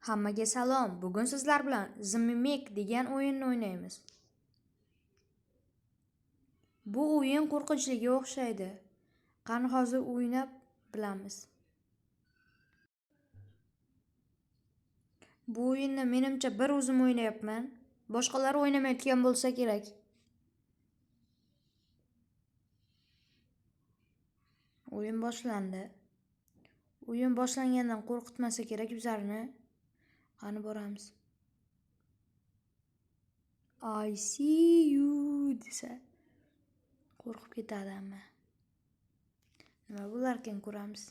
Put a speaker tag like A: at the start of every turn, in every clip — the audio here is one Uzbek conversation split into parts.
A: Hammaga salom. Bugun sizlar bilan The Mimic degan o'yinni o'ynaymiz. Bu o'yin qo'rqinchliga o'xshaydi. Qani hozir o'ynab bilamiz. Bu o'yinni menimcha bir o'zim o'ynayapman. Boshqalar o'ynamayotgan bo'lsa kerak. O'yin boshlandi. O'yin boshlangandan qo'rqitmasa kerak bizlarni. Qani boramiz. I see you desa qo'rqib ketadi hamma. Nima bo'larkan ko'ramiz.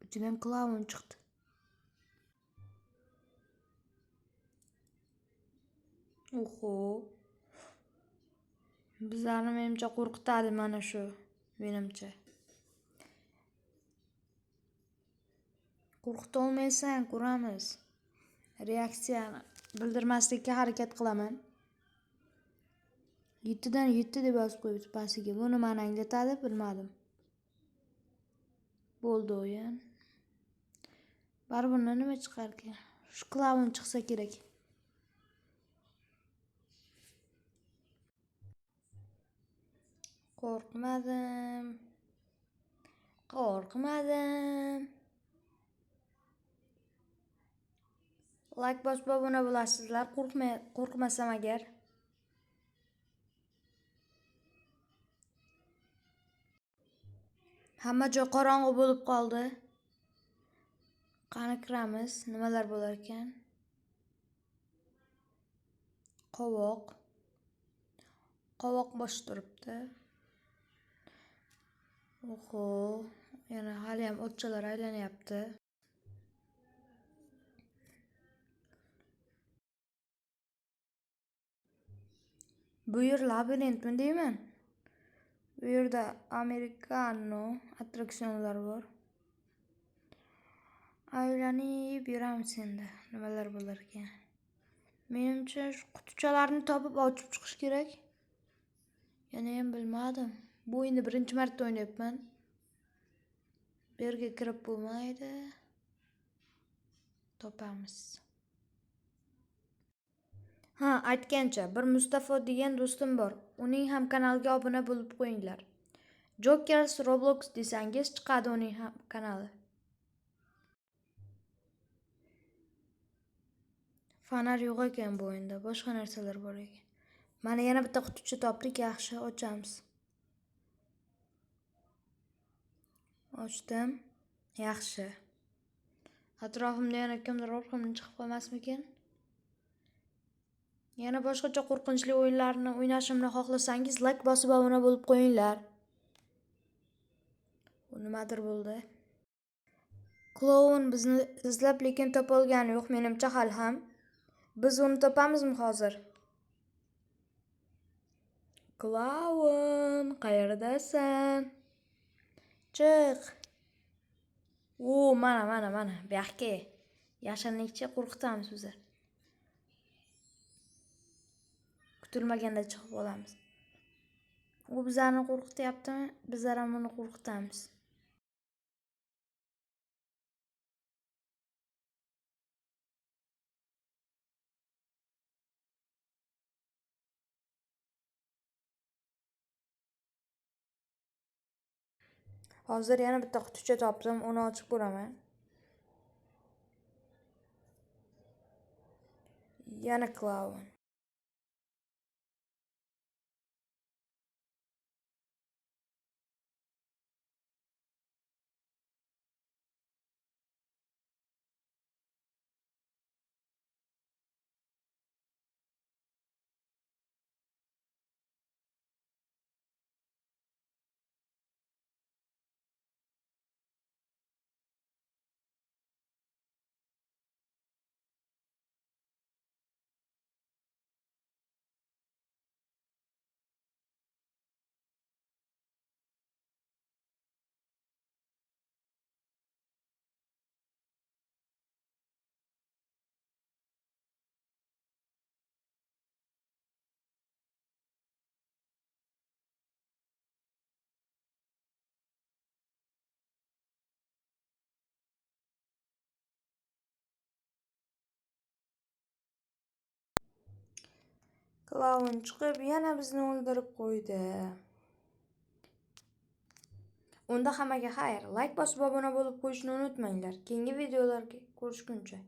A: Ichidan klaun chiqdi. Oho. Bizlarni menimcha qo'rqitadi mana shu, menimcha. Qo'rqita olmaysan, ko'ramiz. Reaksiyani bildirmaslikka harakat qilaman. 7'dan 7 deb yozib qo'yibdi pastiga. Bu nimani anglatadi bilmadim. Bo'ldi o'yin. Baribir nima chiqarkan? Shu klaun chiqsa kerak. Qo'rqmadim. Qo'rqmadim. Like bosib obuna bo'lasizlar, qo'rqmasam agar. Hamma joy qorong'u bo'lib qoldi. Qani kiramiz, nimalar bo'lar ekan? Qovoq. Qovoq bosh turibdi. Oho, yana hali ham otchalar aylanyapti. Bu yer labirintmi deyman. Bu yerda amerikano attraksionlar bor. Aylanib yuramiz endi. Nimalar bo'lar ekan? Menimcha shu qutichalarni topib ochib chiqish kerak. Yana ham bilmadim. Bu o'yinni birinchi marta o'ynayapman. Bu yerga kirib bo'lmaydi. Topamiz. Ha, aytgancha, bir Mustafo degan do'stim bor. Uning ham kanaliga obuna bo'lib qo'yinglar. Jokers Roblox desangiz chiqadi uning ham kanali. Fonar yo'q ekan bu o'yinda, boshqa narsalar bor ekan. Mana yana bitta quticha topdik, yaxshi, ochamiz. Ochdim. Yaxshi. Atrofimda yana kimdir orqamdan chiqib qolmasmikin? Yana boshqacha qo'rqinchli o'yinlarni o'ynashimni xohlasangiz, like bosib obuna bo'lib qo'yinglar. Bu nimadir bo'ldi. Kloun bizni izlab, lekin topolgani yo'q menimcha hali ham. Biz uni topamizmi hozir? Kloun, qayerdasan? Chiq. O, mana, mana, mana. Bu yoqqa. Yashirinlikcha qo'rqitamiz bizlar. Kutilmaganda chiqib olamiz. U bizlarni qo'rqityaptimi? Bizlar ham uni qo'rqitamiz. Hozir yana bitta quticha topdim, uni ochib ko'raman. Yana klaun. Kloun chiqib, yana bizni o'ldirib qo'ydi. Unda hammaga xayr. Layk bosib obuna bo'lib qo'yishni unutmanglar. Keyingi videolarga ko'rishguncha.